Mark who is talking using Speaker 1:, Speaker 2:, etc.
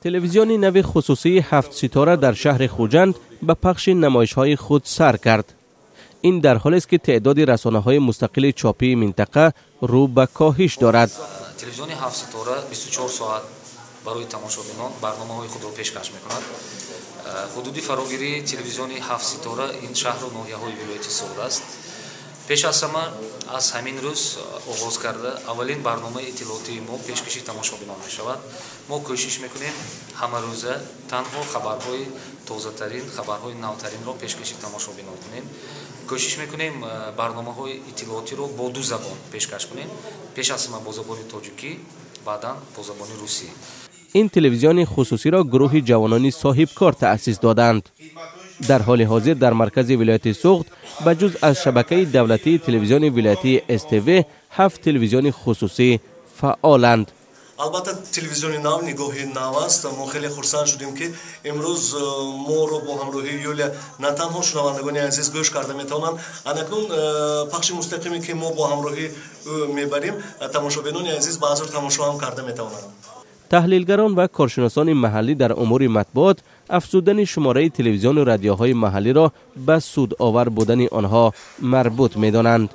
Speaker 1: Телевизиони нави хусусии «Ҳафт ситора» дар шаҳри Хуҷанд ба пахши намоишҳои худ сар кард. Ин дар ҳолест, ки теъдоди расонаҳои мустақили чопии минтақа рӯ ба коҳиш дорад.
Speaker 2: Телевизиони «Ҳафт ситора» 24 соат барои тамошобинон барномаҳои худро пешкаш мекунад. Ҳудуди фарогирии телевизиони «Ҳафт ситора» ин шаҳру ноҳияҳои вилояти Суғд аст. Пеш аз ҳама, аз ҳамин рӯз оғоз карда, аввалин барномаи иттилоотии мо пешкаши тамошобинон мешавад. Мо кӯшиш мекунем ҳамарӯза танҳо хабарҳои тозатарин, хабарҳои навтаринро пешкаши тамошобинон кунем. Кӯшиш мекунем барномаҳои иттилоотиро бо ду забон пешкаш кунем: пеш аз ҳама бо забони тоҷикӣ, баъдан бо забони русӣ.
Speaker 1: Ин телевизиони хусусиро гурӯҳи ҷавонони соҳибкор таъсис доданд. Дар ҳоли ҳозир дар маркази вилояти Суғд ба ҷуз аз шабакаи давлатии телевизиони вилоятии СТВ ҳафт телевизиони хусусӣ фаъоланд.
Speaker 3: Албатта, телевизиони нав нигоҳи нав аст. Мо хеле хурсанд шудем, ки имрӯз моро бо ҳамроҳии Юлия на танҳо шунавандагони азиз гӯш карда метавонанд, анакнун пахши мустақиме, ки мо бо ҳамроҳии ӯ мебарем, тамошобинони азиз баъзур тамошо ҳам карда метавонанд.
Speaker 1: Таҳлилгарон ва коршиносони маҳаллӣ дар умури матбуот афзудани шумораи телевизиону радиоҳои маҳаллиро ба судовар будани онҳо марбут медонанд.